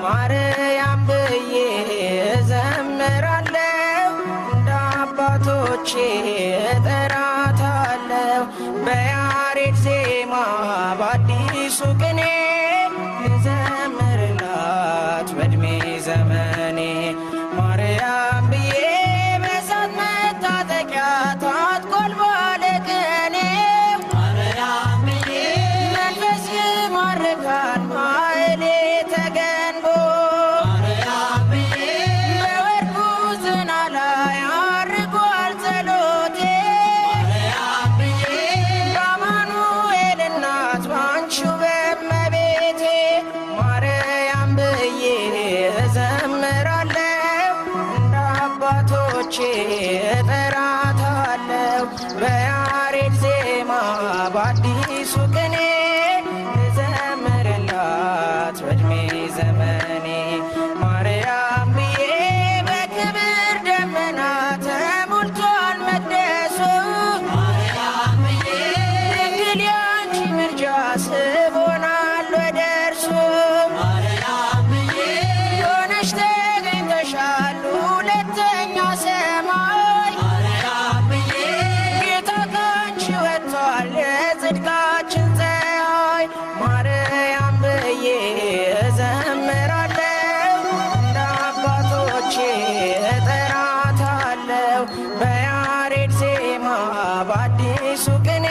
ማርያም ብዬ እዘምራለሁ፣ እንደ አባቶቼ እጠራታለሁ። በያሬድ ዜማ በአዲሱ ቅኔ ልዘምርላት በዕድሜ ዘመኔ። ማርያም ብዬ በእሳት መታጠቂያ ታጥቋል ባለቅኔው፣ መንፈስ ይማርካል ማኅሌተ ገንቦ፣ በወርቁ ዝና ላይ አርጓል ጸሎቴ፣ በአማኑኤል እናት ባንቺው በእመቤቴ። ማርያም ብዬ እዘምራለሁ፣ እንደ አባቶቼ እጠራታለሁ። በያሬድ ዜማ በአዲሱ ቅኔ ልዘምርላት በዕድሜ ዘመኔ። ማርያም ብዬ በክብር ደመና ተሞልቷል መቅደሱ፣ ድንግል ያንቺ ምልጃ ስቦናል ወደ እርሱ፣ ሆነሽ ተገኝተሻል ሁለተኛ ሰማይ፣ ጌታ ካንቺ ወጥቷል የጽድቃችን ፀሐይ። ማርያም ብዬ እዘምራለሁ፣ እንደ አባቶቼ እጠራታለሁ። በያሬድ ዜማ በአዲሱ ቅኔ